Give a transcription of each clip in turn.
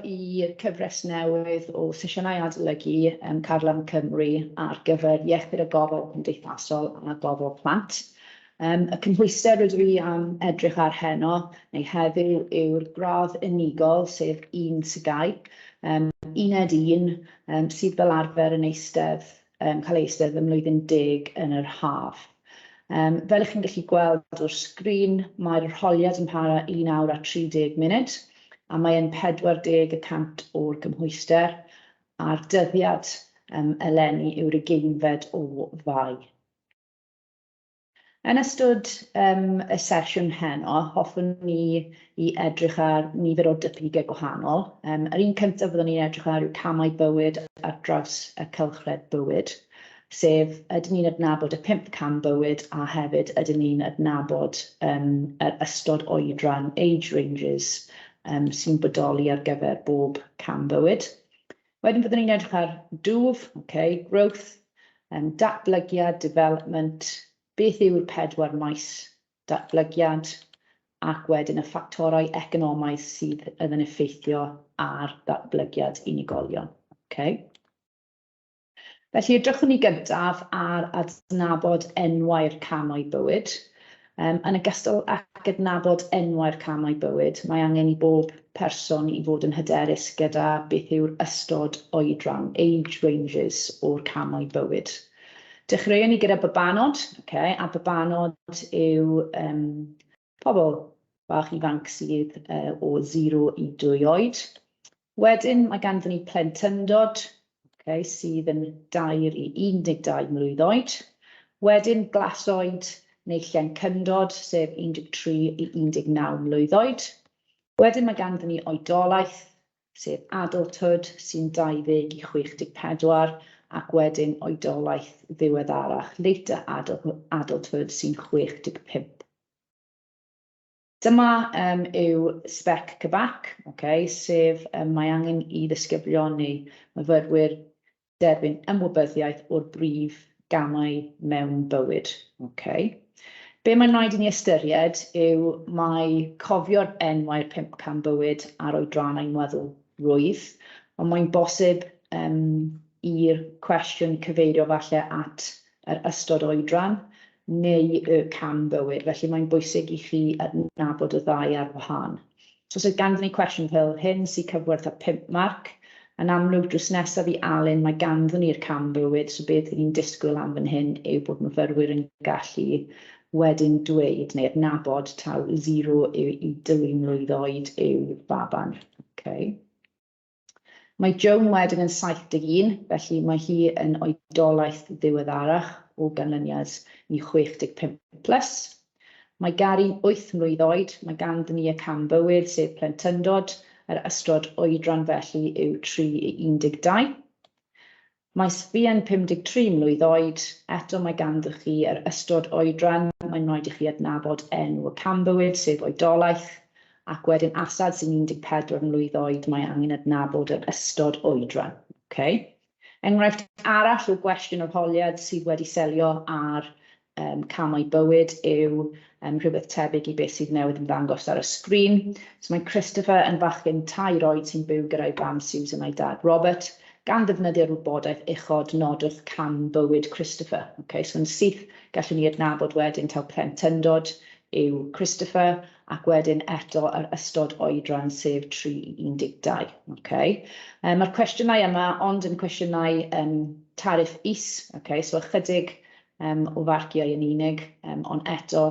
i cyfres newydd o sesiynau adolygu um, Carlam Cymru ar gyfer iechyd a gofal cymdeithasol a gofal plant. Um, y cymhwyster rydw i am edrych ar heno, neu heddiw, yw'r gradd unigol, sef un TGAU, um, uned un, um, sydd fel arfer yn eistedd, um, cael ei eistedd ym mlwyddyn deg yn yr haf. Um, fel ych chi'n gallu gweld o'r sgrin, mae'r arholiad yn para 1 awr a 30 munud, a mae'n 40% o'r gymhwyster, a'r dyddiad um, eleni yw'r ugeinfed o Fai. Yn ystod um, y sesiwn heno, hoffwn ni i edrych ar nifer o dopigau gwahanol. Um, yr un cyntaf fyddwn ni'n edrych ar yw camau bywyd ar draws y cylchred bywyd sef ydyn ni'n adnabod y pump cam bywyd a hefyd ydyn ni'n adnabod um, yr ystod oedran, age ranges, um, sy'n bodoli ar gyfer bob cam bywyd. Wedyn fyddwn ni'n edrych ar dwf, okay, growth, um, datblygiad, development, beth yw'r pedwar maes datblygiad, ac wedyn y ffactorau economaidd sydd yn effeithio ar ddatblygiad unigolion. Okay. Felly, edrychwn ni gyntaf ar adnabod enwau'r camau bywyd. Um, yn ogystal ag adnabod enwau'r camau bywyd, mae angen i bob person i fod yn hyderus gyda beth yw'r ystod oedran, age ranges o'r camau bywyd. Dechreuwn ni gyda babanod, okay, a babanod yw um, pobl bach ifanc sydd uh, o 0 i 2 oed. Wedyn mae ganddyn ni plentyndod, okay, sydd yn 2 i 12 mlwydd oed. Wedyn glasoed neu llencyndod, sef 13 i 19 mlwydd oed. Wedyn mae ganddyn ni oedolaeth, sef adulthood, sy'n 20 i 64, ac wedyn oedolaeth ddiweddarach, later adulthood, sy'n 65. Dyma um, yw spec CBAC, okay, sef um, mae angen i ddisgyblion neu myfyrwyr derbyn ymwybyddiaeth o'r brif gamau mewn bywyd. Okay. Be mae'n rhaid i ni ystyried yw mae cofio'r enwau'r pump cam bywyd a'r oedrannau'n weddol rwydd, ond mae'n bosib um, i'r cwestiwn cyfeirio falle at yr ystod oedran neu y cam bywyd, felly mae'n bwysig i chi adnabod y ddau ar wahân. So os oedd ganddyn ni cwestiwn fel hyn sy'n cyfwerth â 5 marc, yn amlwg drws nesaf i Alun mae ganddyn ni'r cam bywyd, so beth ni'n disgwyl am fan hyn yw bod myfyrwyr yn gallu wedyn dweud neu adnabod taw 0 i 2 mlwydd oed yw baban. Okay. Mae Joan wedyn yn 71, felly mae hi yn oedolaeth ddiweddarach o ganlyniad i 65 plus. Mae Gary'n 8 mlwydd oed, mae ganddyn ni y cam bywyd, sef plentyndod, yr ystod oedran felly yw 3 i 12. Mae Sfia'n 53 mlwydd oed, eto mae ganddo chi yr ystod oedran, mae'n rhaid i chi adnabod enw y cam bywyd, sef oedolaeth, ac wedyn Asad sy'n 14 mlwydd oed, mae angen adnabod yr ystod oedran. Okay. Enghraifft arall o gwestiwn arholiad sydd wedi selio ar um, camau bywyd yw um, rhywbeth tebyg i beth sydd newydd ymddangos ar y sgrin. So mae Christopher yn fachgen tair oed sy'n byw gyda'i fam Susan a'i dad Robert. Gan ddefnyddio'r wybodaeth uchod, nodwch cam bywyd Christopher. Okay, so yn syth gallwn ni adnabod wedyn taw plentyndod yw Christopher ac wedyn eto yr ystod oedran sef 3 i 12. Okay. Um, Mae'r cwestiynau yma ond yn cwestiynau um, tariff is, okay, so ychydig um, o farciau yn unig, um, ond eto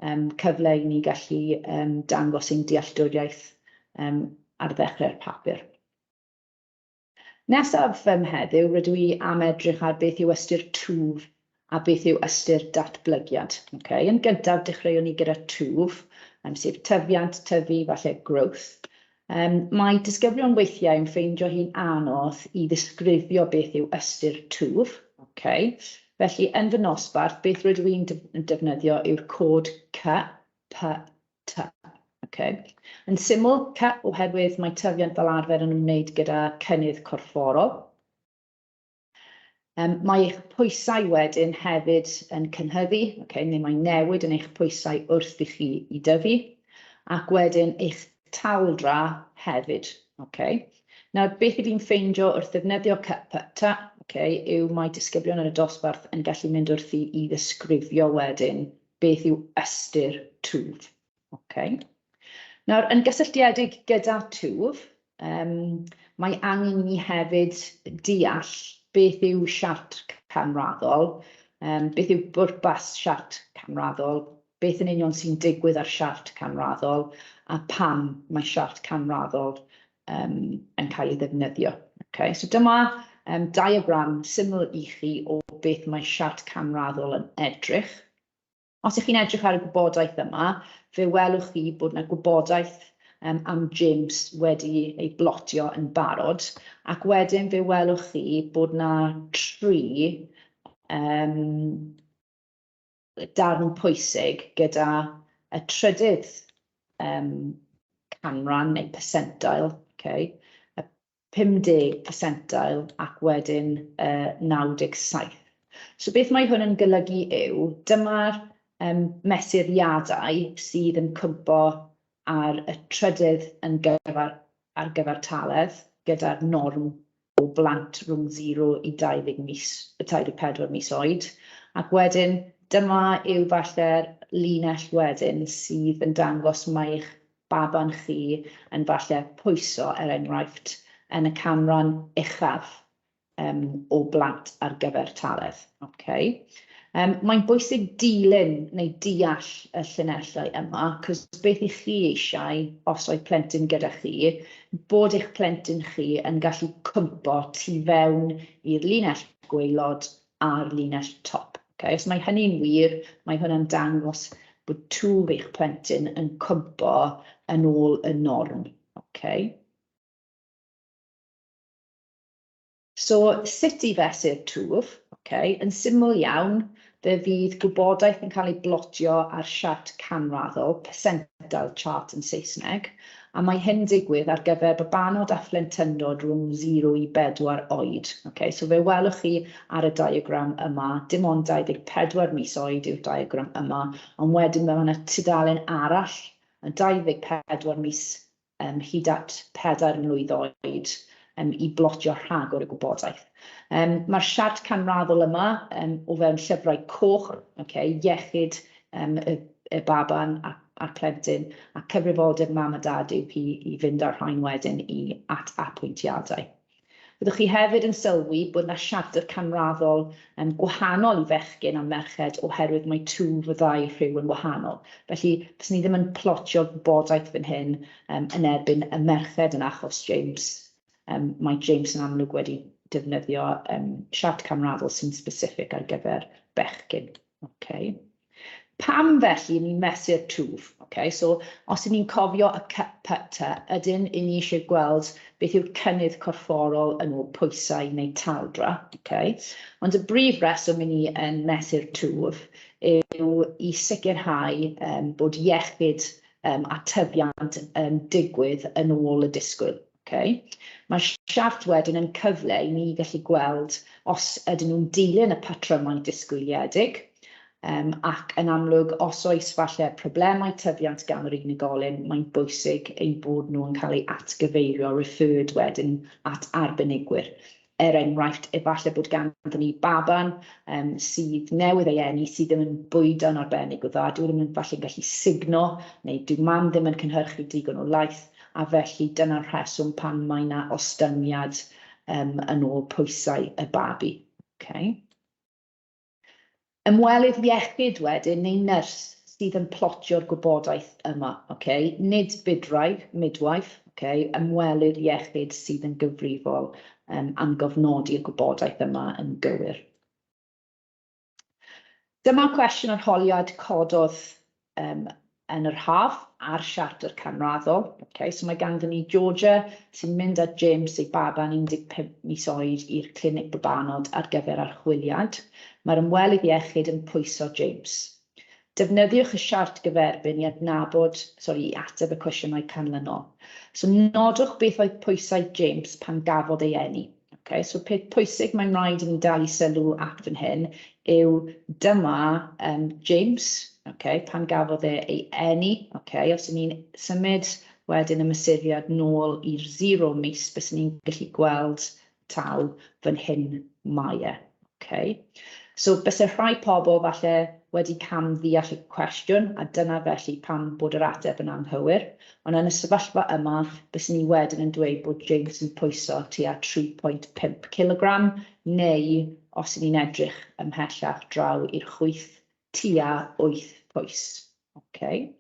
um, cyfle i ni gallu um, dangos ein dealltwriaeth um, ar ddechrau'r papur. Nesaf um, heddiw, rydw i am edrych ar beth yw ystyr twf a beth yw ystyr datblygiad. Okay. Yn gyntaf, dechreuwn ni gyda twf, um, sef tyfiant, tyfu, falle growth. Um, mae disgyblion weithiau yn ffeindio hi'n anodd i ddisgrifio beth yw ystyr twf. Okay. Felly, yn fy nosbarth, beth rydw i'n defnyddio yw'r cod C, P, T. Okay. Yn syml, C oherwydd mae tyfiant fel arfer yn ymwneud gyda cynnydd corfforol. Um, mae eich pwysau wedyn hefyd yn cynhyddu, okay, neu mae'n newid yn eich pwysau wrth i chi i dyfu, ac wedyn eich taldra hefyd. Okay. Nawr, beth i fi'n ffeindio wrth ddefnyddio CPT, okay, yw mae disgyblion yn y dosbarth yn gallu mynd wrthi i ddisgrifio wedyn beth yw ystyr twf. Okay. Nawr, yn gysylltiedig gyda twf, mae angen i ni hefyd deall beth yw siart canraddol, beth yw bwrpas siart canraddol, beth yn union sy'n digwydd ar siart canraddol, a pam mae siart canraddol yn cael ei ddefnyddio. Okay, so dyma diagram syml i chi o beth mae siart canraddol yn edrych. Os ych chi'n edrych ar y gwybodaeth yma, fe welwch chi bod yna gwybodaeth am James wedi ei blotio yn barod, ac wedyn fe welwch chi bod yna 3 darn pwysig gyda y trydydd canran neu percentile, okay, y 50 percentile ac wedyn 97. So beth mae hwn yn golygu yw, dyma'r mesuriadau sydd yn cwmpo ar y trydydd yn gyfar, ar gyfartaledd gyda'r norm o blant rhwng 0 i 20 mis, 24 mis oed. Ac wedyn, dyma yw falle'r linell wedyn sydd yn dangos mai eich baban chi yn falle pwyso, er enghraifft, yn y canran uchaf o blant ar gyfartaledd. Okay. Mae'n bwysig dilyn neu deall y llinellau yma, cos beth i chi eisiau, os oedd plentyn gyda chi, bod eich plentyn chi yn gallu cwmpo tu fewn i'r linell gwaelod a'r linell top. Okay? Os mae hynny'n wir, mae hwnna'n dangos bod twf eich plentyn yn cwmpo yn ôl y norm. Okay? So, sut i fesur twf? Okay. Yn syml iawn, fe fydd gwybodaeth yn cael ei blotio ar siart canraddol, percentile chart yn Saesneg, a mae hyn digwydd ar gyfer babanod a phlentyndod rhwng 0 i 4 oed. Okay. So fe welwch chi ar y diagram yma, dim ond 24 mis oed yw'r diagram yma, ond wedyn mae yna tudalen arall yn 24 mis hyd at 4 mlwydd oed i blotio rhagor o gwybodaeth. Mae'r siart canraddol yma o fewn llyfrau coch, okay, iechyd y baban a'r plentyn, a cyfrifoldeb mam a dad yw hi i fynd â'r rhain wedyn i at apwyntiadau. Byddwch chi hefyd yn sylwi bod yna siartr canraddol gwahanol i fechgyn a merched oherwydd mae twf y ddau rhyw yn wahanol. Felly, fyswn ni ddim yn plotio gwybodaeth fan hyn yn erbyn y merched yn achos James. Mae James yn amlwg wedi defnyddio siart canraddol sy'n specific ar gyfer bechgyn. Okay. Pam felly ni'n mesur twf? Okay, so os ydyn ni'n cofio y CPT, ydyn ni eisiau gweld beth yw'r cynnydd corfforol yn ôl pwysau neu taldra. Okay? Ond y brif reswm i ni yn mesur twf yw i sicrhau bod iechyd a tyfiant yn digwydd yn ôl y disgwyl. Okay. Mae'r siart wedyn yn cyfle i ni gallu gweld os ydyn nhw'n dilyn y patrymau disgwyliedig, ac yn amlwg os oes falle problemau tyfiant gan yr unigolyn, mae'n bwysig eu bod nhw yn cael eu atgyfeirio, referred wedyn at arbenigwyr. Er enghraifft, efallai bod ganddyn ni baban sydd newydd ei eni, sydd ddim yn bwydo'n arbennig o dda, dyw e ddim yn falle'n gallu sugno, neu dyw mam ddim yn cynhyrchu digon o laeth, a felly dyna'r rheswm pan mae yna ostyngiad yn ôl pwysau y babi. Okay. Ymwelydd iechyd wedyn, neu nyrs sydd yn plotio'r gwybodaeth yma, okay? Nid bydwraig, midwife, okay? Ymwelydd iechyd sydd yn gyfrifol am gofnodi'r gwybodaeth yma yn gywir. Dyma cwestiwn arholiad cododd yn yr haf ar siartr canraddol. Okay, so mae ganddyn ni Georgia sy'n mynd â James ei baban 15 mis oed i'r clinig babanod ar gyfer archwiliad. Mae'r ymwelydd iechyd yn pwyso James. Defnyddiwch y siart gyferbyn i adnabod, sori, i ateb y cwestiynau canlynol. So nodwch beth oedd pwysau James pan gafodd ei eni. Okay, so peth pwysig mae'n rhaid i ni dalu sylw at fan hyn yw dyma James, okay, pan gafodd e ei eni. Okay, os ydyn ni'n symud wedyn y mesuriad nôl i'r 0 mis, byswn ni'n gallu gweld taw fan hyn mae e. Okay. So byse rhai pobl falle wedi cam ddeall y cwestiwn, a dyna felly pam bod yr ateb yn anghywir. Ond yn y sefyllfa yma, byswn ni wedyn yn dweud bod James yn pwyso tua 3.5 kilogram, neu os 'y ni'n edrych ymhellach draw i'r chwith, tua 8 pwys. Okay.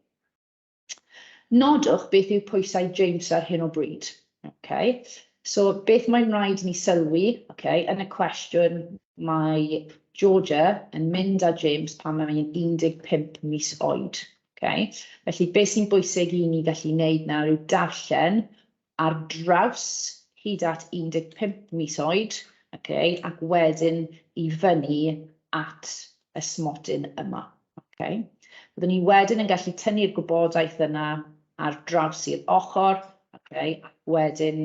Nodwch beth yw pwysau James ar hyn o bryd. Okay. So beth mae'n rhaid ni sylwi, okay, yn y cwestiwn mae Georgia yn mynd â James pan mae'n 15 mis oed. Okay. Felly beth sy'n bwysig i ni gallu wneud nawr yw darllen ar draws hyd at 15 mis oed, okay, ac wedyn i fyny at y smotyn yma. Okay. Byddwn ni wedyn yn gallu tynnu'r gwybodaeth yna ar draws i'r ochr, okay, ac wedyn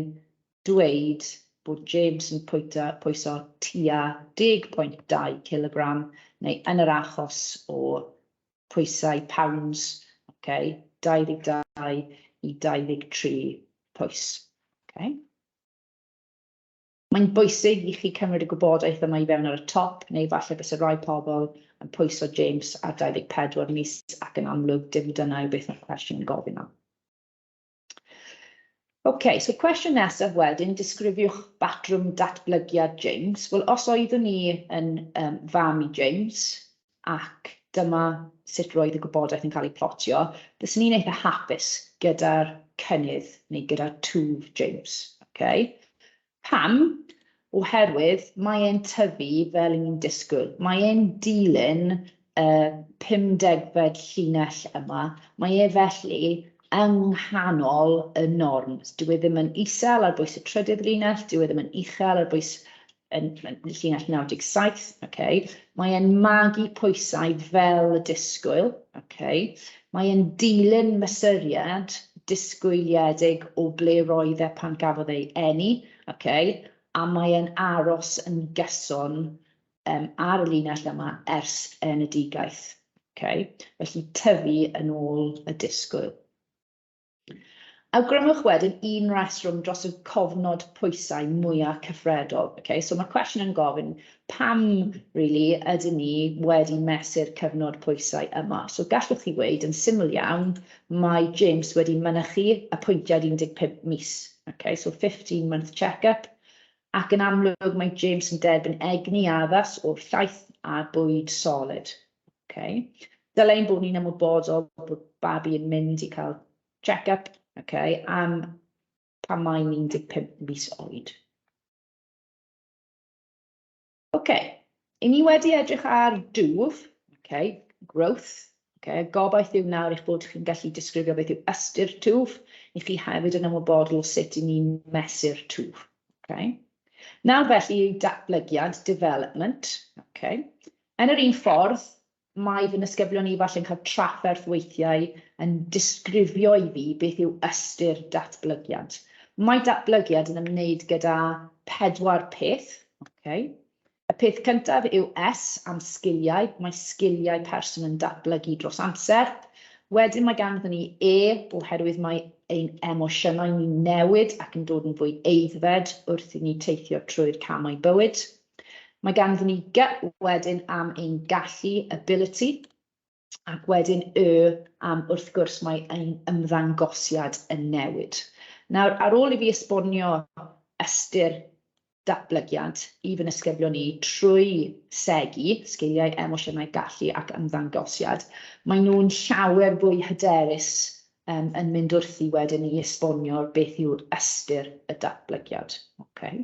dweud bod James yn pwyta, pwyso tua 10.2 kilogram, neu yn yr achos o pwysau pounds, okay, 22 i 23 pwys. Okay. Mae'n bwysig i chi cymryd y gwybodaeth yma i fewn ar y top, neu falle byse rai pobl yn pwyso James ar 24 mis ac yn amlwg dim dyna yw beth mae'r cwestiwn yn gofyn am. OK, so cwestiwn nesaf wedyn, disgrifiwch batrwm datblygiad James. Wel, os oeddwn i yn fam i James, ac dyma sut roedd y gwybodaeth yn cael ei plotio, byswn i'n eitha hapus gyda'r cynnydd neu gyda'r twf James. Okay? Pam? Oherwydd mae e'n tyfu fel y'n ni'n disgwyl. Mae e'n dilyn y pumdegfed llinell yma. Mae e felly yng nghanol y norm. Dyw e ddim yn isel ar bwys y trydydd linell, dyw e ddim yn uchel ar bwys yn llinell 97, okay. Mae e'n magu pwysau fel y disgwyl, okay. Mae e'n dilyn mesuriad disgwyliedig o ble roedd e pan gafodd ei eni, okay. A mae e'n aros yn gyson ar y linell yma ers enedigaeth, okay. Felly tyfu yn ôl y disgwyl. Awgrymwch wedyn un reswm dros y cofnod pwysau mwyaf cyffredol. Okay? So mae'r cwestiwn yn gofyn pam really ydyn ni wedi mesur cyfnod pwysau yma. So gallwch chi weud yn syml iawn, mae James wedi mynychu apwyntiad 15 mis. Okay? So 15 month check-up. Ac yn amlwg mae James yn derbyn egni addas o'r llaeth a bwyd solid. Okay. Dylai ein bod ni'n ymwybodol bod babi yn mynd i cael check-up, okay, am pan mae'n 15 mis oed. Okay, i ni wedi edrych ar dwf, okay, growth, okay, gobaith yw nawr eich bod chi'n gallu disgrifio beth yw ystyr twf, i chi hefyd yn ymwybodol o sut i ni'n mesur twf. Okay. Nawr felly datblygiad, development, okay. Yn yr un ffordd, mae fy nisgyblion i falle'n cael trafferth weithiau yn disgrifio i fi beth yw ystyr datblygiad. Mae datblygiad yn ymwneud gyda pedwar peth. Okay. Y peth cyntaf yw S am sgiliau. Mae sgiliau person yn datblygu dros amser. Wedyn mae ganddon ni E, oherwydd mae ein emosiynau ni'n newid ac yn dod yn fwy aeddfed wrth i ni teithio trwy'r camau bywyd. Mae ganddon ni G wedyn am ein gallu, ability, ac wedyn Y am wrth gwrs mae ein ymddangosiad yn newid. Nawr, ar ôl i fi esbonio ystyr datblygiad i fy nisgyblion i trwy SEGI, sgiliau, emosiynau, gallu ac ymddangosiad, maen nhw'n llawer fwy hyderus yn mynd wrthi wedyn i esbonio beth yw'r ystyr y datblygiad. Okay.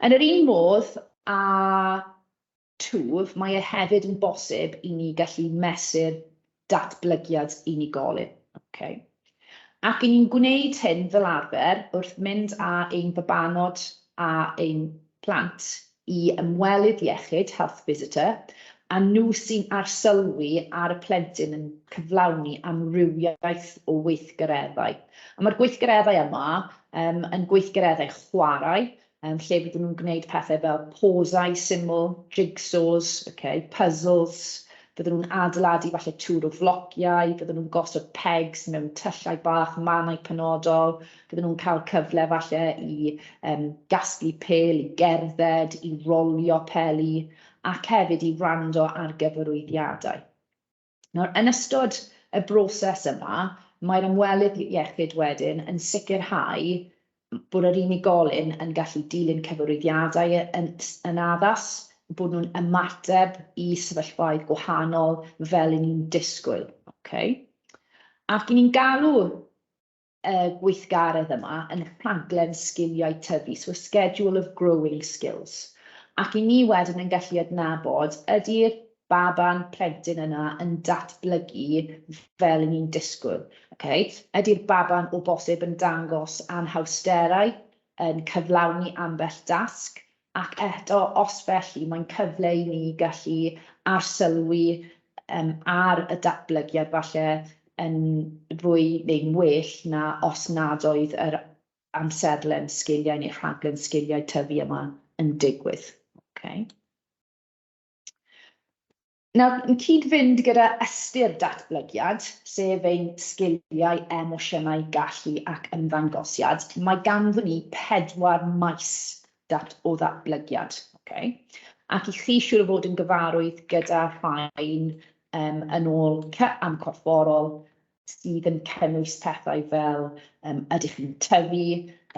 Yn yr un modd â twf, mae e hefyd yn bosib i ni gallu mesur datblygiad unigolyn. Okay. Ac i ni'n gwneud hyn fel arfer wrth mynd â ein babanod a ein plant i ymwelydd iechyd, health visitor, a nhw sy'n arsylwi ar y plentyn yn cyflawni amrywiaeth o weithgareddau. A mae'r gweithgareddau yma yn gweithgareddau chwarae, lle bydden nhw'n gwneud pethau fel posau syml, jigsaws, okay, puzzles. Bydden nhw'n adeiladu falle tŵr o flociau, bydden nhw'n gosod pegs mewn tyllau bach, mannau penodol, bydden nhw'n cael cyfle falle i gasglu pêl, i gerdded, i rolio peli, ac hefyd i wrando ar gyfarwyddiadau. Nawr, yn ystod y broses yma, mae'r ymwelydd iechyd wedyn yn sicrhau bod yr unigolyn yn gallu dilyn cyfarwyddiadau yn addas, bod nhw'n ymateb i sefyllfaoedd gwahanol fel 'y ni'n disgwyl. Okay? Ac 'y ni'n galw y gweithgaredd yma yn rhaglen sgiliau tyfu, so a schedule of growing skills. Ac 'y ni wedyn yn gallu adnabod ydy'r baban plentyn yna yn datblygu fel 'y ni'n disgwyl. Okay? Ydy'r baban o bosib yn dangos anhawsterau, yn cyflawni ambell dasg, ac eto, os felly, mae'n cyfle i ni gallu arsylwi ar y datblygiad falle yn fwy neu'n well na os nad oedd yr amserlen sgiliau neu rhaglen sgiliau tyfu yma yn digwydd. Okay. Nawr, yn cyd-fynd gyda ystyr datblygiad, sef ein sgiliau, emosiynau, gallu ac ymddangosiad, mae ganddon ni 4 maes o ddatblygiad. Okay? Ac i chi siŵr o fod yn gyfarwydd gyda rhain yn ôl C am corfforol, sydd yn cynnwys pethau fel ydych chi'n tyfu,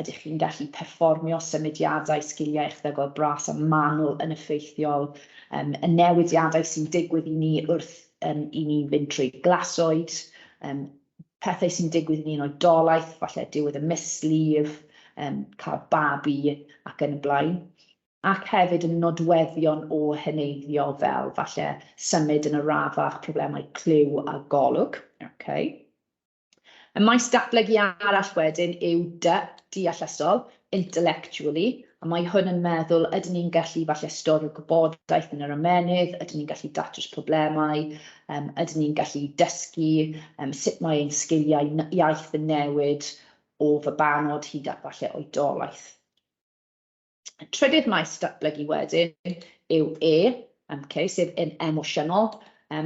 ydych chi'n gallu perfformio symudiadau, sgiliau echddygol bras a manwl yn effeithiol, y newidiadau sy'n digwydd i ni wrth i ni fynd trwy glasoed, pethau sy'n digwydd i ni yn oedolaeth, falle diwedd y mislif, cael babi ac yn y blaen. Ac hefyd yn nodweddion o heneiddio fel falle symud yn arafach, problemau clyw a golwg. Okay. Y maes datblygu arall wedyn yw D, deallusol, intellectually, a mae hwn yn meddwl ydyn ni'n gallu falle storio gwybodaeth yn yr ymennydd, ydyn ni'n gallu datrys problemau, ydyn ni'n gallu dysgu, sut mae ein sgiliau iaith yn newid o fabanod hyd at falle oedolaeth. Y trydydd maes datblygu wedyn yw E, okay, sef yn emosiynol.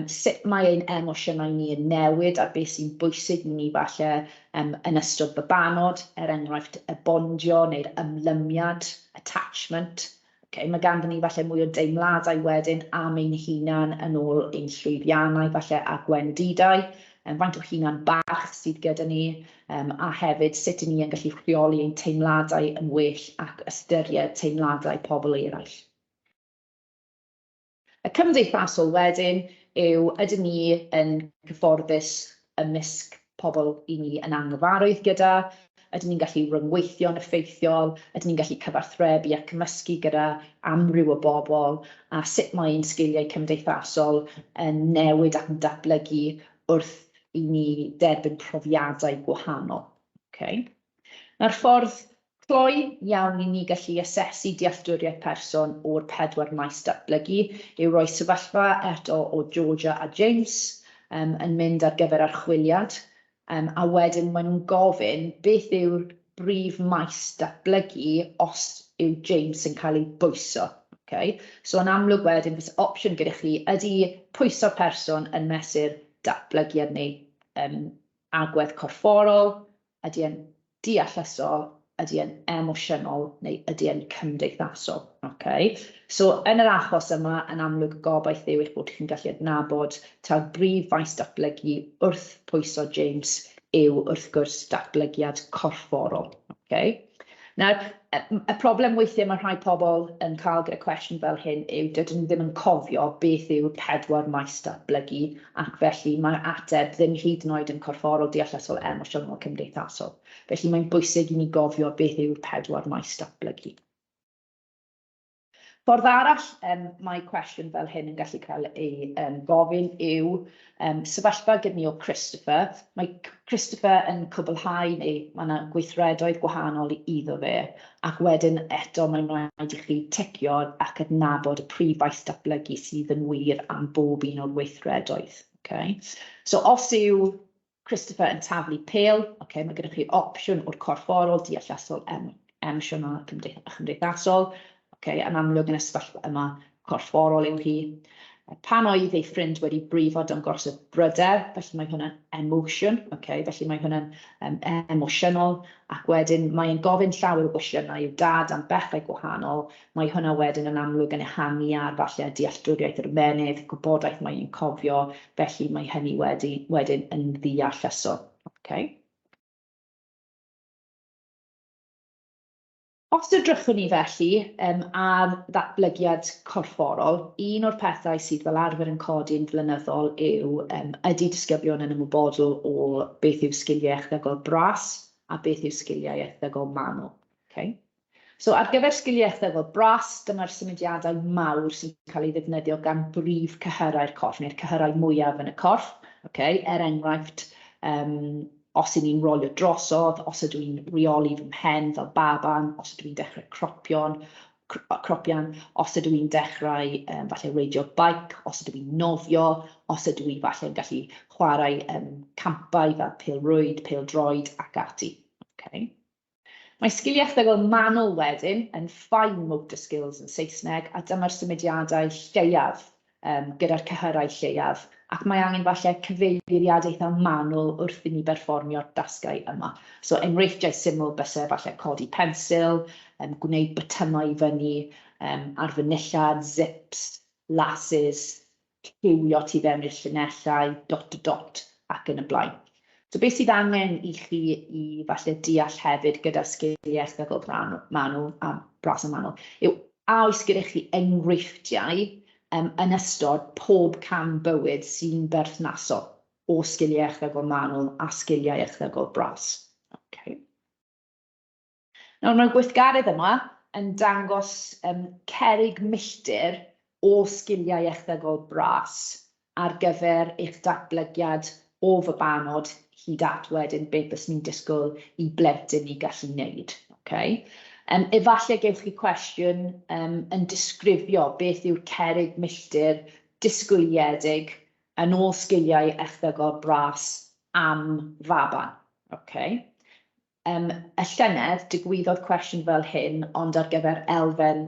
Sut mae ein emosiynau ni yn newid a beth sy'n bwysig i ni falle yn ystod babanod, er enghraifft y bondio neu'r ymlymiad, attachment. Okay, mae ganddon ni falle mwy o deimladau wedyn am ein hunan yn ôl ein llwyddiannau falle a gwendidau, faint o hunan barch sydd gyda ni, a hefyd sut 'y ni yn gallu rheoli ein teimladau yn well ac ystyried teimladau pobl eraill. Y cymdeithasol wedyn yw ydyn ni yn cyfforddus ymysg pobl i ni yn anghyfarwydd gyda, ydyn ni'n gallu rhyngweithio'n effeithiol, ydyn ni'n gallu cyfathrebu a cymysgu gyda amryw o bobl, a sut mae ein sgiliau cymdeithasol yn newid ac yn datblygu wrth i ni derbyn profiadau gwahanol. Okay. Nawr, ffordd cloi iawn i ni gallu asesu dealltwriaeth person o'r 4 maes datblygu yw rhoi sefyllfa eto o Georgia a James yn mynd ar gyfer archwiliad, a wedyn maen nhw'n gofyn beth yw'r brif maes datblygu os yw James yn cael ei bwyso. Okay. So yn amlwg wedyn, fysa opsiwn gyda chi ydy pwyso person yn mesur datblygiad neu agwedd corfforol, ydy e'n deallusol, ydy e'n emosiynol neu ydy e'n cymdeithasol. Okay. So yn yr achos yma, yn amlwg gobaith yw eich bod chi'n gallu adnabod ta'r brif faes datblygu wrth pwyso James yw wrth gwrs datblygiad corfforol. Okay. Nawr, y problem weithiau mae rhai pobl yn cael gyda cwestiwn fel hyn yw dydyn nhw ddim yn cofio beth yw'r 4 maes datblygu, ac felly mae'r ateb ddim hyd yn oed yn corfforol, deallusol, emosiynol, cymdeithasol. Felly mae'n bwysig i ni gofio beth yw'r 4 maes datblygu. Ffordd arall mae cwestiwn fel hyn yn gallu cael ei gofyn yw sefyllfa gyda ni o Christopher. Mae Christopher yn cwblhau neu mae yna gweithredoedd gwahanol iddo fe, ac wedyn eto mae'n rhaid i chi ticio ac adnabod y prif faes datblygu sydd yn wir am bob un o'r weithredoedd. Okay? So os yw Christopher yn taflu pêl, okay, mae gyda chi opsiwn o'r corfforol, deallusol, emosiynol a chymdeithasol. Okay, yn amlwg yn y sefyllfa yma, corfforol yw hi. Pan oedd ei ffrind wedi brifo dangosodd bryder, felly mae hwnna'n emotion, okay? Felly mae hwnna'n emosiynol, ac wedyn mae'n gofyn llawer o gwestiynau i'w dad am bethau gwahanol, mae hwnna wedyn yn amlwg yn ehangu ar falle dealltwriaeth yr ymennydd, gwybodaeth mae'n cofio, felly mae hynny wedyn yn ddeallusol. Okay? Os edrychwn ni felly ar ddatblygiad corfforol, un o'r pethau sydd fel arfer yn codi'n flynyddol yw ydy disgyblion yn ymwybodol o beth yw sgiliau echddygol bras a beth yw sgiliau echddygol manwl. Okay? So ar gyfer sgiliau echddygol bras, dyma'r symudiadau mawr sy'n cael ei ddefnyddio gan brif cyhyrau'r corff, neu'r cyhyrau mwyaf yn y corff. Okay? Er enghraifft, os 'y ni'n rolio drosodd, os ydw i'n rheoli fy mhen fel baban, os ydw i'n dechrau cropion, cropian, os ydw i'n dechrau falle reidio bike, os ydw i'n nofio, os ydw i falle yn gallu chwarae campau fel pêl-rwyd, pêl-droed ac ati. Okay. Mae sgiliau echddygol manwl wedyn yn fine motor skills yn Saesneg, a dyma'r symudiadau lleiaf gyda'r cyhyrau lleiaf, ac mae angen falle cyfeiriad eitha manwl wrth i ni berfformio'r dasgau yma. So enghreifftiau syml byse falle codi pensil, gwneud botymau i fyny ar fy nillad, zips, laces, lliwio tu fewn i'r llinellau, dot to dot, ac yn y blaen. So beth sydd angen i chi i falle deall hefyd gyda sgiliau echddygol manwl a bras a manwl yw a oes gyda chi enghreifftiau yn ystod pob cam bywyd sy'n berthnasol o sgiliau echddygol manwl a sgiliau echddygol bras. Okay. Nawr, mae'r gweithgaredd yma yn dangos cerrig milltir o sgiliau echddygol bras ar gyfer eich datblygiad o fabanod hyd at wedyn beth byswn i'n disgwyl i blentyn i gallu wneud. Okay? Efallai gewch chi cwestiwn yn disgrifio beth yw'r cerrig milltir disgwyliedig yn ôl sgiliau echddygol bras am faban. Okay? Y llynedd, digwyddodd cwestiwn fel hyn, ond ar gyfer elfen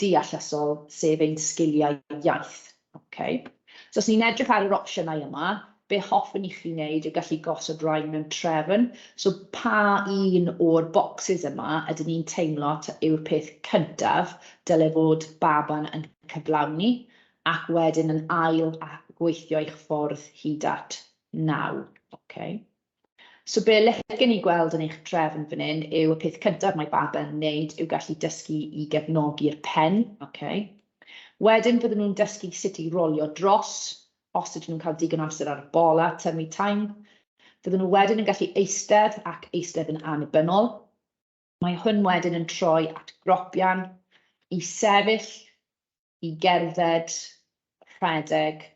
deallusol, sef ein sgiliau iaith. Okay. So os ni'n edrych ar yr opsiynau yma, be hoffwn i chi wneud yw gallu gosod rhai mewn trefn. So pa un o'r bocsys yma ydyn ni'n teimlo yw'r peth cyntaf dyle fod baban yn cyflawni, ac wedyn yn ail a gweithio eich ffordd hyd at 9. Okay. So be licen i gweld yn eich trefn fan hyn yw y peth cyntaf mae baban yn wneud yw gallu dysgu i gefnogi'r pen. Okay. Wedyn fydden nhw'n dysgu sut i rolio dros, os ydyn nhw'n cael digon o amser ar y bola, tummy time. Fydden nhw wedyn yn gallu eistedd ac eistedd yn annibynnol. Mae hwn wedyn yn troi at gropian, i sefyll, i gerdded, rhedeg,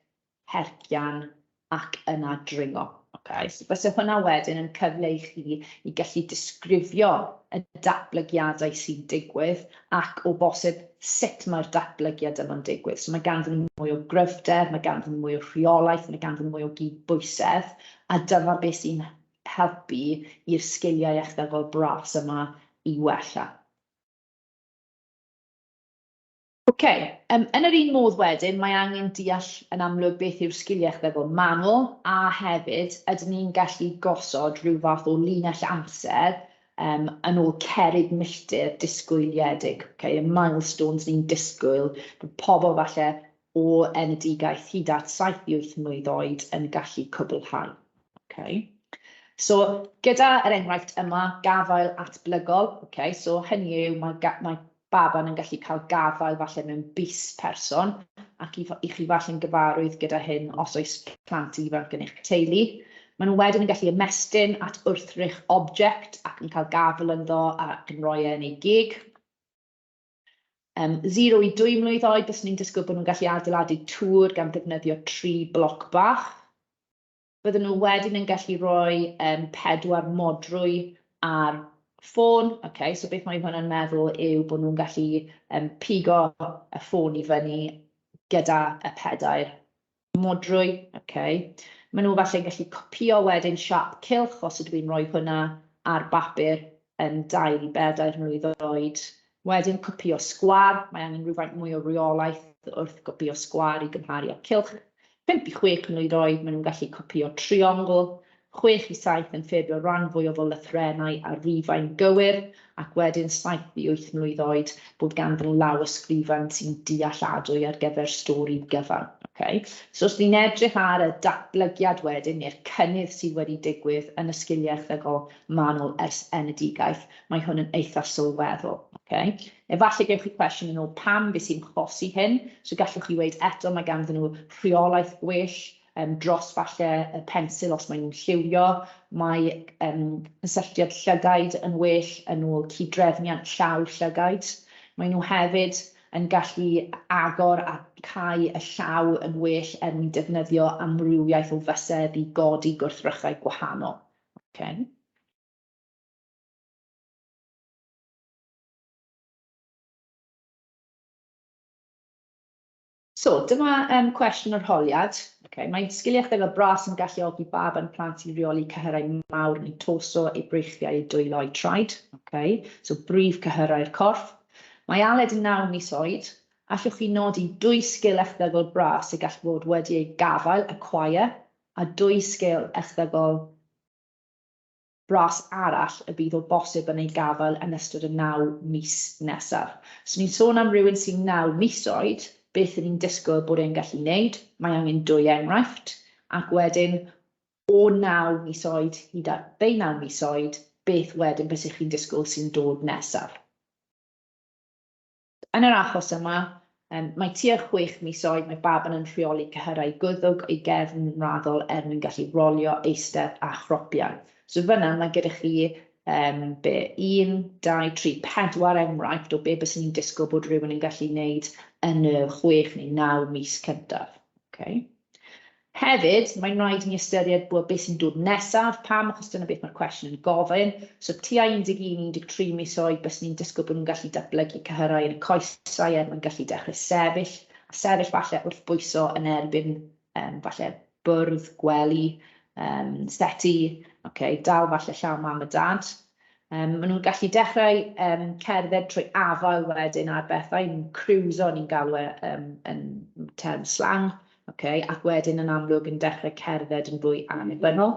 hercian ac yna dringo. Okay? So byse hwnna wedyn yn cyfle i chi i gallu disgrifio y datblygiadau sy'n digwydd ac o bosib sut mae'r datblygiad yma'n digwydd. So mae ganddyn nhw mwy o gryfder, mae ganddyn nhw mwy o rheolaeth, mae ganddyn nhw mwy o gydbwysedd, a dyma beth sy'n helpu i'r sgiliau echddygol bras yma i wella. Ok, yn yr un modd wedyn, mae angen deall yn amlwg beth yw'r sgiliau echddygol manwl, a hefyd ydyn ni'n gallu gosod rhyw fath o linell amser yn ôl cerrig milltir disgwyliedig, ok, y milestones ni'n disgwyl bod pobl falle o enedigaeth hyd at 7 i 8 mlwydd oed yn gallu cwblhau. Ok. So gyda yr enghraifft yma, gafael atblygol, ok, so hynny yw mae baban yn gallu cael gafael falle mewn bys person, ac i chi falle'n gyfarwydd gyda hyn os oes plant ifanc yn eich teulu. Maen nhw wedyn yn gallu ymestyn at wrthrych object ac yn cael gafael ynddo ac yn rhoi e yn ei geg. 0 i 2 mlwydd oed, byswn i'n disgwyl bod nhw'n gallu adeiladu tŵr gan ddefnyddio 3 bloc bach. Bydden nhw wedyn yn gallu rhoi 4 modrwy ar ffôn. Okay, so beth mae hwnna'n meddwl yw bod nhw'n gallu pigo y ffôn i fyny gyda y 4 modrwy. Okay. Maen nhw falle'n gallu copïo wedyn siâp cylch os ydw i'n rhoi hwnna ar bapur yn 2 i 4 mlwydd oed. Wedyn copïo sgwâr, mae angen rhywfaint mwy o reolaeth wrth gopïo sgwâr i gymharu â cylch. 5 i 6 mlwydd oed, maen nhw'n gallu copïo triongl. 6 i 7 yn ffurfio rhan fwyaf o lythrennau a rifau'n gywir, ac wedyn 7 i 8 mlwydd oed, bod ganddyn nhw lawysgrifen sy'n dealladwy ar gyfer stori gyfan. Okay? So os ni'n edrych ar y datblygiad wedyn, neu'r cynnydd sydd wedi digwydd yn y sgiliau echddygol manwl ers enedigaeth, mae hwn yn eitha sylweddol. Okay? Efallai gewch chi cwestiwn yn ôl pam, beth sy'n achosi hyn. So gallwch chi weud eto mae ganddyn nhw rheolaeth gwell dros falle y pensil os maen nhw'n lliwio. Mae cysylltiad llygaid yn well yn ôl cyd-drefniant llaw llygaid. Maen nhw hefyd yn gallu agor a cau y llaw yn well er mwyn defnyddio amrywiaeth o fysedd i godi gwrthrychau gwahanol. Okay. So, dyma cwestiwn yr holiad. Okay, mae sgiliau echddygol bras yn galluogi baban plant i reoli cyhyrau mawr neu torso, eu breichiau, eu dwylo, eu traed. Okay, so brif cyhyrau'r corff. Mae Aled yn 9 mis oed. Allwch chi nodi dwy sgil echddygol bras y gall fod wedi eu gafael, acquire, a dwy sgil echddygol bras arall y bydd o bosib yn ei gafael yn ystod y naw mis nesaf. So ni'n sôn am rywun sy'n naw mis oed, beth 'y ni'n disgwyl bod e'n gallu wneud? Mae angen dwy enghraifft, ac wedyn o naw mis oed hyd at ddeunaw mis oed, beth wedyn bysych chi'n disgwyl sy'n dod nesaf? Yn yr achos yma, mae tua chwech mis oed, mae baban yn rheoli cyhyrau gwddwg o'i gefn yn raddol er mwyn gallu rolio, eistedd a chropiau. So fan'na mae gyda chi be, un, dau, tri, pedwar enghraifft o be byswn i'n disgwyl bod rhywun yn gallu wneud yn y chwech neu naw mis cyntaf. Okay. Hefyd, mae'n rhaid i ni ystyried bod beth sy'n dod nesaf. Pam? Achos dyna beth mae'r cwestiwn yn gofyn. So tua 11, 13 mis oed, byswn i'n disgwyl bod nhw'n gallu datblygu cyhyrau yn y coesau er mwyn gallu dechrau sefyll, a sefyll falle wrth bwyso yn erbyn falle bwrdd, gwely, seti, okay, dal falle llaw mam a dad. Maen nhw'n gallu dechrau cerdded trwy afael wedyn ar bethau, nhw'n cruiso, ni'n galw e yn term slang, okay, ac wedyn yn amlwg yn dechrau cerdded yn fwy annibynnol.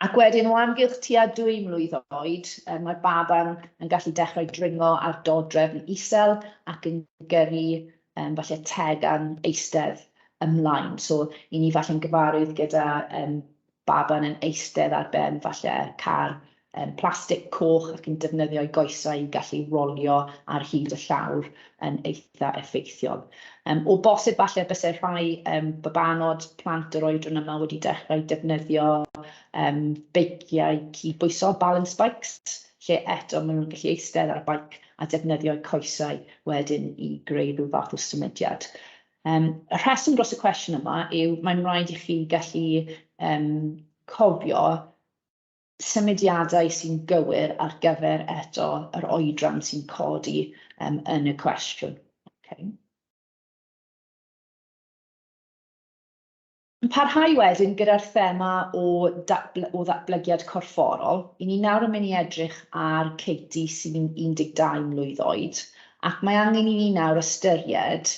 Ac wedyn o amgylch tua 2 mlwydd oed, mae'r baban yn gallu dechrau dringo ar dodrefn isel ac yn gyrru falle tegan eistedd ymlaen. So, 'y ni falle'n gyfarwydd gyda baban yn eistedd ar ben falle car plastig coch ac yn defnyddio'i goesau i gallu rolio ar hyd y llawr yn eitha effeithiol. O bosib falle byse rhai babanod, plant yr oedran yma wedi dechrau defnyddio beiciau cydbwyso, balance bikes, lle eto maen nhw'n gallu eistedd ar y beic a defnyddio'u coesau wedyn i greu rhyw fath o symudiad. Y rheswm dros y cwestiwn yma yw mae'n rhaid i chi gallu cofio symudiadau sy'n gywir ar gyfer eto yr oedran sy'n codi yn y cwestiwn. Okay. Yn parhau wedyn gyda'r thema o o ddatblygiad corfforol, 'y ni nawr yn mynd i edrych ar Katie sy'n 12 mlwydd oed, ac mae angen i ni nawr ystyried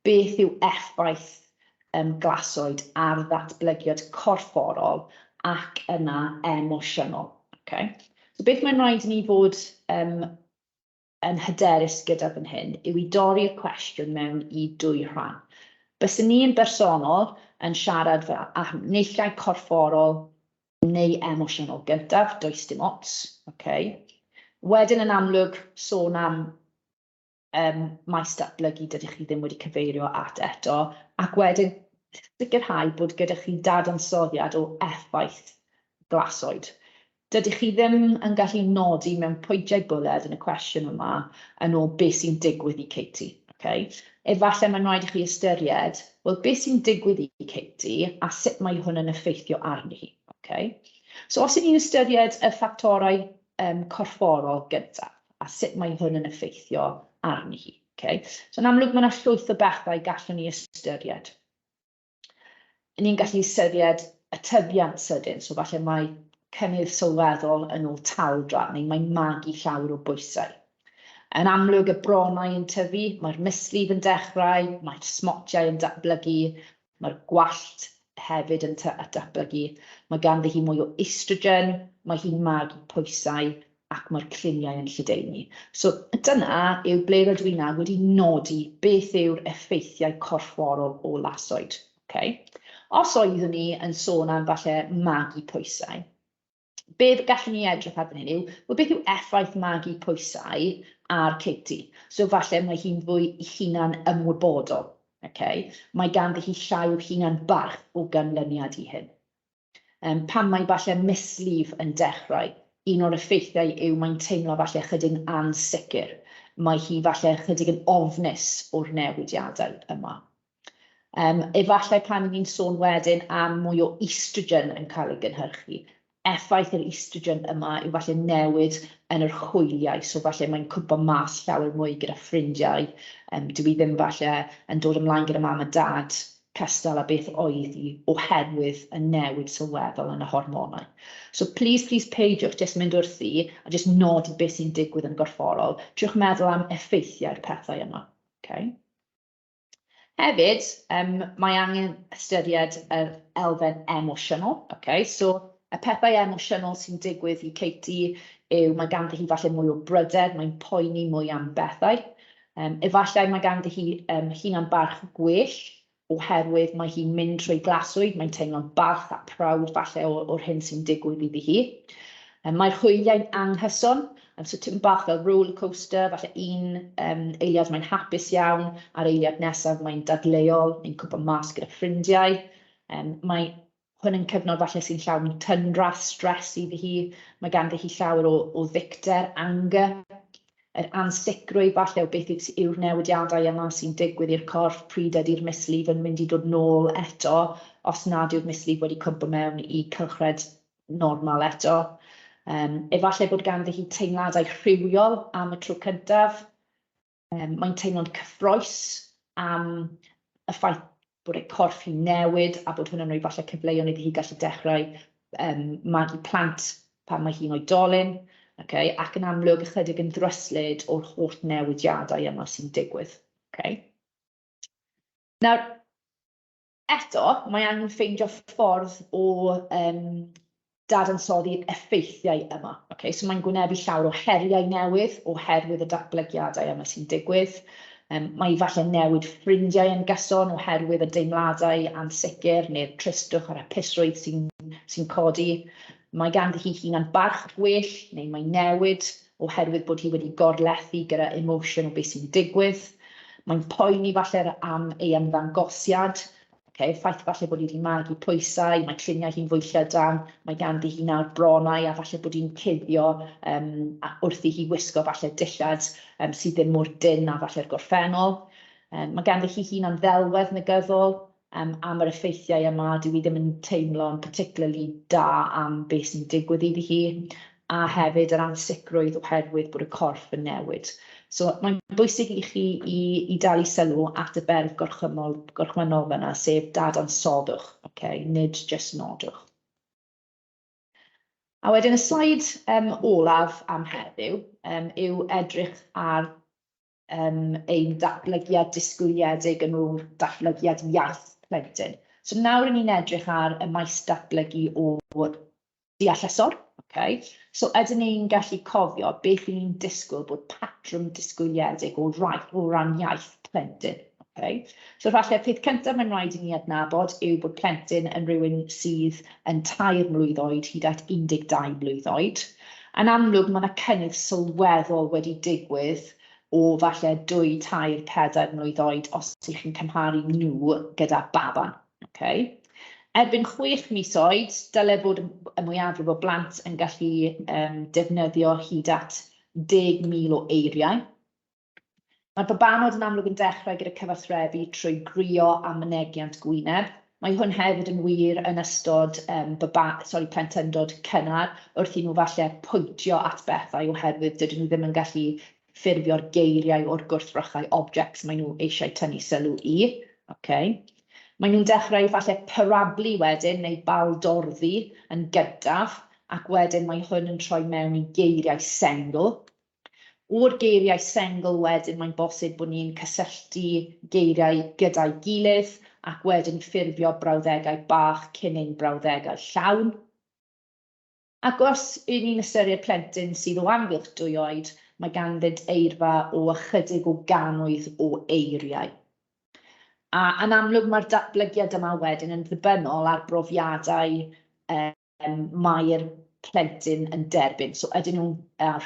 beth yw effaith glasoed ar ddatblygiad corfforol ac yna emosiynol. Okay? So beth mae'n rhaid i ni fod yn hyderus gyda fan hyn yw i dorri'r cwestiwn mewn i dwy rhan. Byswn ni yn bersonol yn siarad fel am naill ai corfforol neu emosiynol gyntaf, does dim ots, okay. Wedyn yn amlwg sôn am maes datblygu dydych chi ddim wedi cyfeirio at eto, ac wedyn sicrhau bod gyda chi dadansoddiad o effaith glasoed. Dydych chi ddim yn gallu nodi mewn pwyntiau bwled yn y cwestiwn yma yn ôl beth sy'n digwydd i Katie. Okay? Efallai mae'n rhaid i chi ystyried, wel, beth sy'n digwydd i Katie a sut mae hwn yn effeithio arni hi. Okay? So os ydyn ni'n ystyried y ffactorau corfforol gyntaf a sut mae hwn yn effeithio arni hi. Okay? So yn amlwg mae yna llwyth o bethau gallwn ni ystyried. Ni'n gallu ystyried y tyfiant sydyn, so falle mae cynnydd sylweddol yn ôl taldra, neu mae'n magu llawer o bwysau. Yn amlwg, y bronnau yn tyfu, mae'r mislif yn dechrau, mae'r smotiau yn datblygu, mae'r gwallt hefyd yn datblygu, mae ganddi hi mwy o estrogen, mae hi'n magu pwysau ac mae'r cluniau yn lledaenu. So dyna yw ble rydw i nawr wedi nodi beth yw'r effeithiau corfforol o lasoed. Okay? Os oeddwn ni yn sôn am falle magu pwysau, beth gallwn ni edrych ar fan hyn yw, wel, beth yw effaith magu pwysau ar Katie? So falle mae hi'n fwy hunan ymwybodol. Okay? Mae ganddi hi llai o hunan barch o ganlyniad i hyn. Pan mae falle mislif yn dechrau, un o'r effeithiau yw mae'n teimlo falle chydig yn ansicr. Mae hi falle chydig yn ofnus o'r newidiadau yma. Efallai pan ni'n sôn wedyn am mwy o estrogen yn cael ei gynhyrchu, effaith yr estrogen yma yw falle newid yn yr hwyliau, so falle mae'n cwmpo mas llawer mwy gyda ffrindiau, dwi ddim falle yn dod ymlaen gyda mam a dad cystal â beth oedd hi oherwydd y newid sylweddol yn y hormonau. So please, please peidiwch jyst mynd wrthi a jyst nodi beth sy'n digwydd yn gorfforol. Triwch meddwl am effeithiau'r pethau yma. Okay? Hefyd, mae angen ystyried yr elfen emosiynol. Okay? So, y pethau emosiynol sy'n digwydd i Katie yw mae ganddi hi falle mwy o bryder, mae'n poeni mwy am bethau. Efallai mae ganddi hi hunan barch gwell, oherwydd mae hi'n mynd trwy glaswyd, mae'n teimlo'n balch a proud falle o'r hyn sy'n digwydd iddi hi. Mae'r hwyliau'n anghyson, so tipyn bach fel roller coaster, falle un eiliad mae'n hapus iawn, a'r eiliad nesaf mae'n dadleuol, neu'n cwmpo mas gyda ffrindiau. Mae hwn yn cyfnod falle sy'n llawn tyndra, stress iddi hi. Mae ganddi hi llawer o ddicter, anger, yr ansicrwydd falle o beth yw'r newidiadau yma sy'n digwydd i'r corff, pryd ydy'r mislif yn mynd i dod nôl eto, os nad yw'r mislif wedi cwmpo mewn i cylchred normal eto. Efallai bod ganddi hi teimladau rhywiol am y tro cyntaf. Mae'n teimlo'n cyffrous am y ffaith bod ei corff hi'n newid a bod hwnna'n rhoi falle cyfleoedd iddi hi gallu dechrau magu plant pan mae hi'n oedolyn. Okay? Ac yn amlwg ychydig yn ddryslyd o'r holl newidiadau yma sy'n digwydd. Okay? Nawr, eto, mae angen ffeindio ffordd o dadansoddi'r effeithiau yma. Okay? So mae'n gwynebu llawer o heriau newydd oherwydd y datblygiadau yma sy'n digwydd. Mae falle newid ffrindiau yn gyson oherwydd y deimladau ansicr neu'r tristwch a'r hapusrwydd sy'n codi. Mae ganddi hi hunan barch gwell neu mae'n newid oherwydd bod hi wedi gorlethu gyda emotion o beth sy'n digwydd. Mae'n poeni falle am ei ymddangosiad. Okay, ffaith falle bod hi wedi magu pwysau, mae cluniau hi'n fwy llydan, mae ganddi hi nawr bronnau a falle bod hi'n cuddio wrth i hi wisgo falle dillad sydd ddim mor dynn a falle'r gorffennol. Mae ganddi hi hunan ddelwedd negyddol am yr effeithiau yma, dyw hi ddim yn teimlo'n particularly da am beth sy'n digwydd iddi hi, a hefyd yr ansicrwydd oherwydd bod y corff yn newid. So mae'n bwysig i chi i dalu sylw at y berf gorchmynnol fyna, sef dadansoddwch, okay? Nid jyst nodwch. A wedyn y sleid olaf am heddiw yw edrych ar ein datblygiad disgwyliedig yn ôl datblygiad iaith plentyn. So nawr ni'n edrych ar y maes datblygu o deallusol. Okay. So ydyn ni'n gallu cofio beth ni'n disgwyl bod patrwm disgwyliedig o ran iaith plentyn. Okay. So falle peth cyntaf mae'n rhaid i ni adnabod yw bod plentyn yn rhywun sydd yn 3 mlwydd oed hyd at 12 mlwydd oed. Yn amlwg mae yna cynnydd sylweddol wedi digwydd o falle 2, 3, 4 mlwydd oed os ych chi'n cymharu nhw gyda baban. Okay. Erbyn 6 mis oed, dyle bod y mwyafrif o blant yn gallu defnyddio hyd at 10,000 o eiriau. Mae'r babanod yn amlwg yn dechrau gyda cyfathrebu trwy grio a mynegiant gwyneb. Mae hwn hefyd yn wir yn ystod plentyndod cynnar, wrth i nhw falle pwyntio at bethau oherwydd dydyn nhw ddim yn gallu ffurfio'r geiriau o'r gwrthrychau objects maen nhw eisiau tynnu sylw i. Okay. Maen nhw'n dechrau falle parablu wedyn neu baldorddi yn gyntaf, ac wedyn mae hwn yn troi mewn i geiriau sengl. O'r geiriau sengl wedyn mae'n bosib bod ni'n cysylltu geiriau gyda'i gilydd ac wedyn ffurfio brawddegau bach cyn ein brawddegau llawn. Ac os 'y ni'n ystyried plentyn sydd o amgylch 2 oed, mae ganddynt eirfa o ychydig o gannoedd o eiriau. A yn amlwg mae'r datblygiad yma wedyn yn ddibynnol ar brofiadau mae'r plentyn yn derbyn. So ydyn nhw'n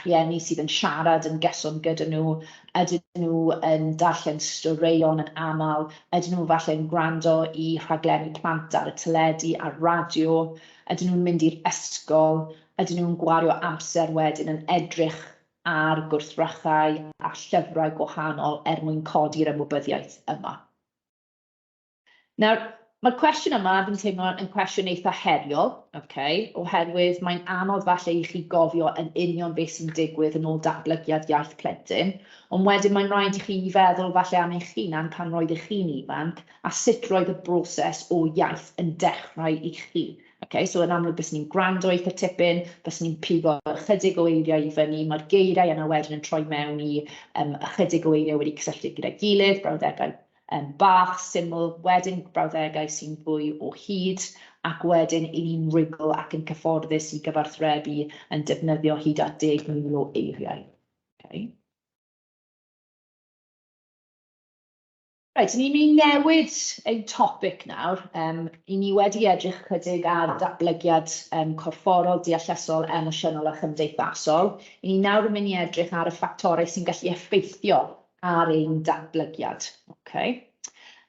rhieni sydd yn siarad yn gyson gyda nhw, ydyn nhw yn darllen straeon yn aml, ydyn nhw falle yn gwrando i rhaglenni plant ar y teledu, ar radio, ydyn nhw'n mynd i'r ysgol, ydyn nhw'n gwario amser wedyn yn edrych ar gwrthrychau a llyfrau gwahanol er mwyn codi'r ymwybyddiaeth yma. Nawr, mae'r cwestiwn yma, fi'n teimlo, yn cwestiwn eitha heriol, okay, oherwydd mae'n anodd falle i chi gofio yn union beth sy'n digwydd yn ôl datblygiad iaith plentyn, ond wedyn mae'n rhaid i chi feddwl falle am eich hunan pan roeddech chi'n ifanc a sut roedd y broses o iaith yn dechrau i chi. Okay, so yn amlwg byswn ni'n gwrando eitha tipyn, byswn ni'n pigo ychydig o eiriau i fyny, mae'r geiriau yna wedyn yn troi mewn i ychydig o eiriau wedi cysylltu gyda'i gilydd, brawddegau bach, syml, wedyn brawddegau sy'n fwy o hyd, ac wedyn 'y ni'n rhugl ac yn cyfforddus i gyfathrebu yn defnyddio hyd at 10,000 o eiriau. Okay. Reit, ni'n mynd i newid ein topic nawr. 'Y ni wedi edrych chydig ar datblygiad corfforol, deallusol, emosiynol a chymdeithasol. 'Y ni nawr yn mynd i edrych ar y ffactorau sy'n gallu effeithio ar ein datblygiad. Okay.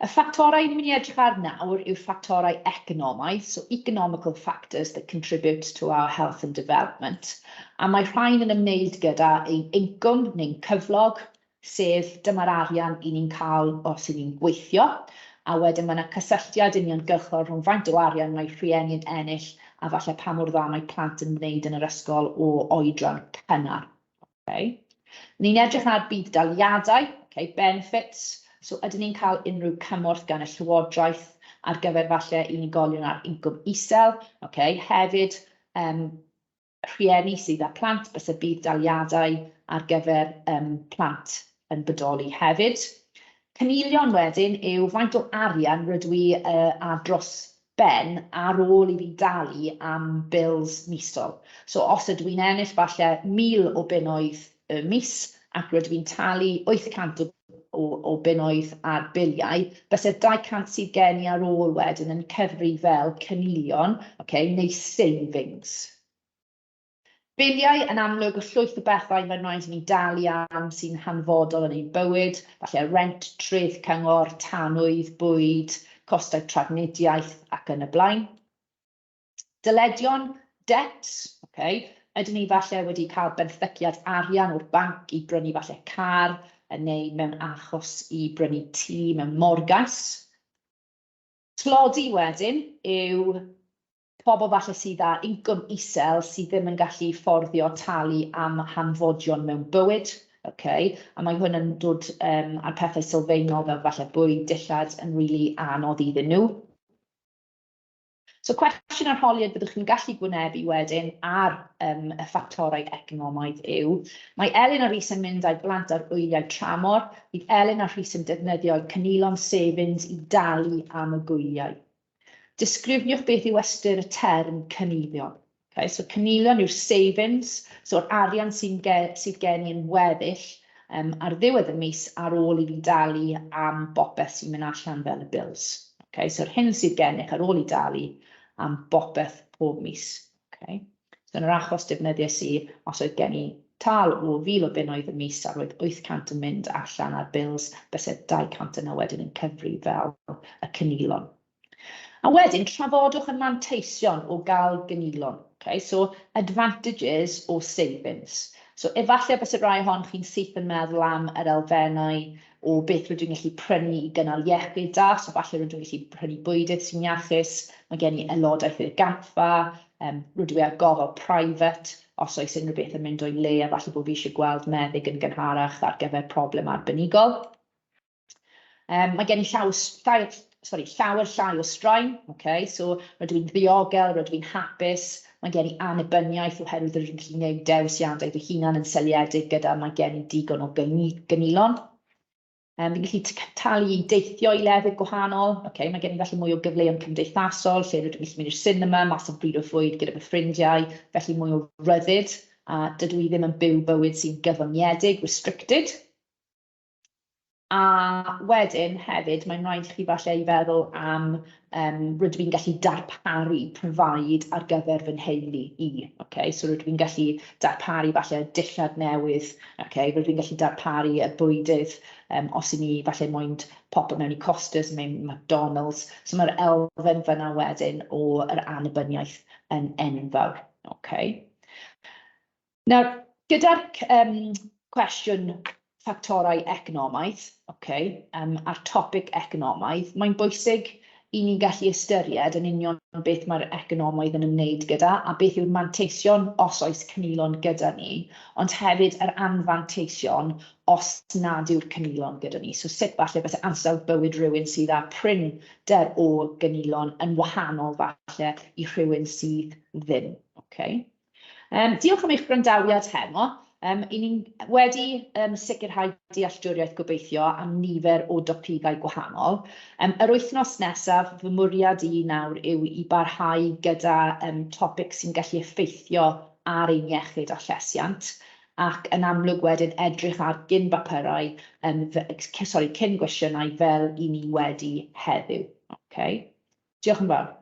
Y ffactorau ni'n mynd i edrych ar nawr yw'r ffactorau economaidd, so economical factors that contribute to our health and development. A mae rhain yn ymwneud gyda ein incwm neu'n cyflog, sef dyma'r arian 'y ni'n cael os 'y ni'n gweithio, a wedyn mae 'na cysylltiad uniongyrchol rhwng faint o arian mae rhieni yn ennill a falle pa mor dda mae plant yn wneud yn yr ysgol o oedran cynnar. Okay. Ni'n edrych ar budd-daliadau, okay, benefits, so ydyn ni'n cael unrhyw cymorth gan y llywodraeth ar gyfer falle unigolion ar incwm isel, okay. Hefyd, rhieni sydd â plant, byse budd-daliadau ar gyfer plant yn bodoli hefyd. Cynilion wedyn yw faint o arian rydw i ar dros ben ar ôl i fi dalu am bills misol. So os ydw i'n ennill falle 1,000 o bunnoedd y mis ac rydw i'n talu 800 o bunnoedd ar biliau, byse'r 200 sydd gen i ar ôl wedyn yn cyfri fel cynilion, okay, neu savings. Biliau, yn amlwg, y llwyth o bethau mae'n rhaid i ni dalu am sy'n hanfodol yn ein bywyd, falle rent, treth cyngor, tanwydd, bwyd, costau trafnidiaeth ac yn y blaen. Dyledion, debts, okay. Ydyn ni falle wedi cael benthyciad arian o'r banc i brynu falle car neu mewn achos i brynu tŷ mewn morgais. Tlodi wedyn yw pobl falle sydd â incwm isel sydd ddim yn gallu fforddio talu am hanfodion mewn bywyd, okay? A mae hwn yn dod ar pethau sylfaenol fel falle bwyd, dillad yn rili anodd iddyn nhw. So cwestiwn arholiad byddwch chi'n gallu gwynebu wedyn ar y ffactorau economaidd yw, mae Elin a Rhys yn mynd â'i blant ar wyliau tramor, bydd Elin a Rhys yn defnyddio'u cynilon savings i dalu am y gwyliau. Disgrifiwch beth yw ystyr y term cynilion. Okay, so cynilion yw'r savings, so'r arian sy'n sydd gen i yn weddill ar ddiwedd y mis ar ôl i fi dalu am bopeth sy'n mynd allan fel y bills. Okay, so'r hyn sydd gennych ar ôl i dalu am bopeth pob mis. Okay. So yn yr achos defnyddiais i, os oedd gen i tâl o 1,000 o bunnoedd y mis a roedd 800 yn mynd allan ar bills, byse 200 yna wedyn yn cyfri fel y cynilon. A wedyn, trafodwch y manteision o gael gynilon. Okay? So, advantages o savings. So, efallai byse rai ohonoch chi'n syth yn meddwl am yr elfennau o beth rydw i'n gallu prynu i gynnal iechyd da. So, falle rydw i'n gallu prynu bwydydd sy'n iachus, mae gen i aelodaeth i'r gampfa, rydw i ar gofal private, os oes unrhyw beth yn mynd o'i le, a falle bod fi eisiau gweld meddyg yn gynharach ar gyfer problem arbenigol. Mae gen i llaws, llai, sorry, llawer llai o straen, okay? So rydw i'n ddiogel, rydw i'n hapus, mae gen i annibyniaeth oherwydd rydw i'n gallu gwneud dewisiadau fy hunan yn seiliedig gyda mae gen i digon o gynilon. Fi'n gallu talu i deithio i lefydd gwahanol, okay? Mae gen i falle mwy o gyfleoedd cymdeithasol, lle rydw i'n gallu mynd i'r cinema, mas am bryd o fwyd gyda fy ffrindiau, felly mwy o ryddid, a dydw i ddim yn byw bywyd sy'n gyfyngedig, restricted. A wedyn hefyd, mae'n rhaid i chi falle i feddwl am rydw i'n gallu darparu, provide ar gyfer fy nheulu i. Okay? So rydw i'n gallu darparu falle dillad newydd, okay? Rydw i'n gallu darparu y bwydydd, os i ni falle moyn pop mewn i Costas, mewn McDonald's. So mae'r elfen fyna wedyn o yr annibyniaeth yn enfawr. Okay? Nawr, gyda'r cwestiwn ffactorau economaidd, okay, a'r topic economaidd, mae'n bwysig i ni gallu ystyried yn union beth mae'r economaidd yn ymwneud gyda a beth yw'r manteision os oes cynilon gyda ni, ond hefyd yr anfanteision os nad yw'r cynilon gyda ni. So sut falle byse ansawdd bywyd rhywun sydd â prinder o gynilon yn wahanol falle i rhywun sydd ddim. Okay. Diolch am eich gwrandawiad heno. 'Y ni'n wedi sicrhau dealltwriaeth gobeithio am nifer o dopigau gwahanol. Yr wythnos nesaf, fy mwriad i nawr yw i barhau gyda topic sy'n gallu effeithio ar ein iechyd a llesiant, ac yn amlwg wedyn edrych ar gyn bapurau, sorry, cyn gwestiynau fel 'y ni wedi heddiw. Okay. Diolch yn fawr.